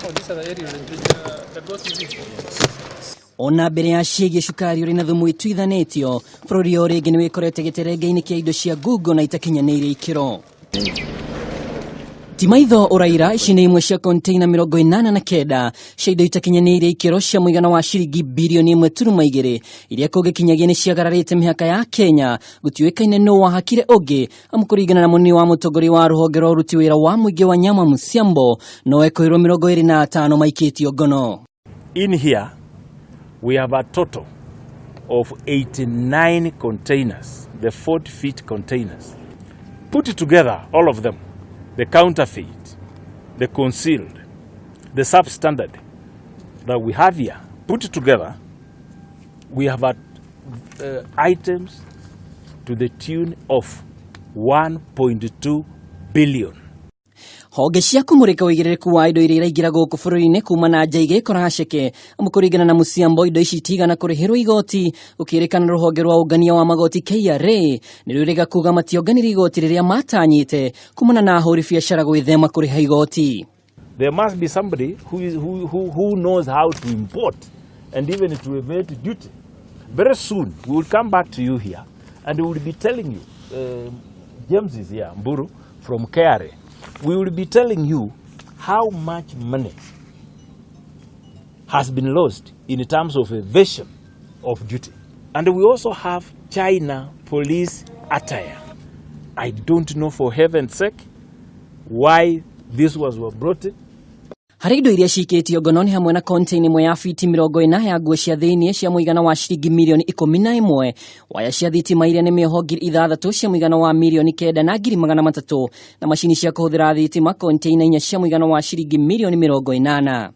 Oh, these are the aerial, the Go TV. Ona mbere ya ciĩgiĩ cukari ũrĩ na thumu ituithanĩtio, bũrũri o rĩngĩ nĩ wĩkorete gĩterenge-inĩ kĩa indo cia ngungo na itakinyanĩirie ikĩro. Ti maitho ũraira, ici nĩ imwe cia container 89 cia indo itakinyanĩirie ikĩro cia mũigana wa ciringi 1.2 bilioni iria kũngĩkinyagia nĩ ciagararĩte mĩhaka ya Kenya. Gũtiũĩkaine nũ wahakire ũngĩ, amu kũringana na mũnini wa mũtongoria wa rũhonge rwa ũruti wĩra wa mũingĩ wa Nyama Musiambo, no ekũĩrwo 25 maikĩtio ngono. In here, we have a total of 89 containers, the 40 feet containers. Put together, all of them, the counterfeit, the concealed, the substandard that we have here, put together, we have items to the tune of 1.2 billion. Honge cia kũmũrĩka ũigĩrĩrĩku wa indo iria iraingĩra gũkũ bũrũri-inĩ kuma na nja igĩkora ceke, amu kũringana na Musiambo, indo ici itigana kũrĩhĩrwo igoti. Gũkĩrĩkana rũhonge rwa ũngania wa magoti KRA nĩ rwĩrĩga kuga mationganirie igoti rĩrĩa matanyĩte kumana na ahũri biacara gwĩthema kũrĩha igoti. There must be somebody who, is, who knows how to import and even to evade duty. Very soon, we will come back to you here and we will be telling you, James is here, Mburu, from KRA. We will be telling you how much money has been lost in terms of evasion of duty. And we also have China police attire. I don't know, for heaven's sake, why this was brought in. Harĩ indo iria cikĩtio ngono nĩ hamwe na container ĩmwe ya fiti 40 ya nguo cia thĩiniĩ cia mũigana wa ciringi mirioni 11, waya cia thitima iria nĩ mĩoho 6,000 cia mũigana wa 9,300,000, na macini cia kũhũthĩra thitima container 4 cia mũigana wa ciringi mirioni 80.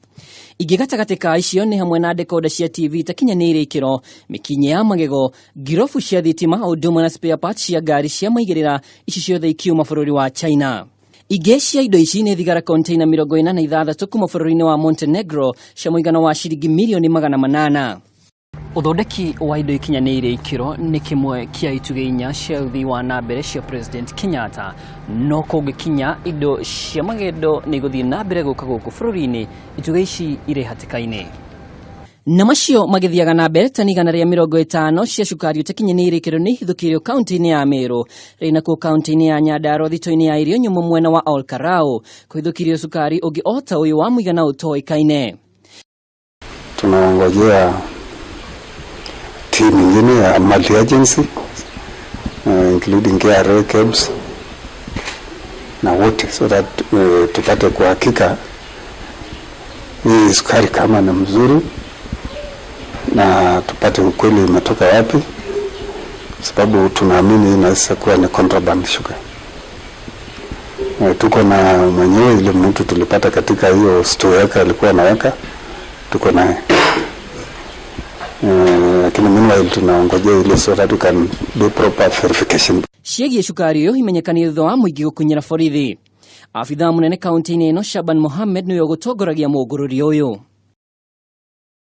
Ingĩ gatagatĩ ka icio nĩ hamwe na decoder cia TV itakinyanĩire ikĩro, mĩkinyĩ ya magego, ngirobu cia thitima, o ũndũ ũmwe na spare parts cia ngari cia maigĩrĩra, ici ciothe ikiuma bũrũri wa China. Ingĩ cia indo ici nĩ thigara container 46 kuma bũrũri-inĩ wa Montenegro cia mũigana wa ciringi mirioni 800. Ũthondeki wa indo ikinyanĩire ikĩro nĩ kĩmwe kĩa itugĩ inya cia ũthii wa na mbere cia President Kenyatta, no kũngĩkinya indo cia magendo nĩ igũthiĩ na mbere gũka gũkũ bũrũri-inĩ, itugĩ ici irĩ hatĩka-inĩ. Na macio magĩthiaga na mbere, tani 150 cia cukari ũtakinyanĩire ikĩro nĩ ihithũkĩirio kaunti-inĩ ya Meru. Rĩu nakuo kaunti-inĩ ya Nyandarua, thito-inĩ ya irio nyũmũ mwena wa Ol Kalou, kũhithũkĩrio cukari ũngĩ o ta ũyũ wa mũigana ũtoĩkaine. Tunangojea team ingine ya multi agency, including KRA, KEBS na wote, so that tupate kwa hakika hii sukari kama ni mzuri na tupate ukweli imetoka wapi, sababu tunaamini inaweza kuwa ni contraband sugar. Tuko na mwenyewe ile mtu tulipata katika hiyo store yake alikuwa anaweka, tuko naye, lakini meanwhile tunaongojea ile so that we can do proper verification. Ciĩgiĩ cukari ũyũ imenyekanire thutha wa mũingĩ gũkunyĩra borithi. Abithaa mũnene kaunti-inĩ ĩno Shaban Mohamed nĩwe ũgũtongoragia mũngũrũrio ũyũ.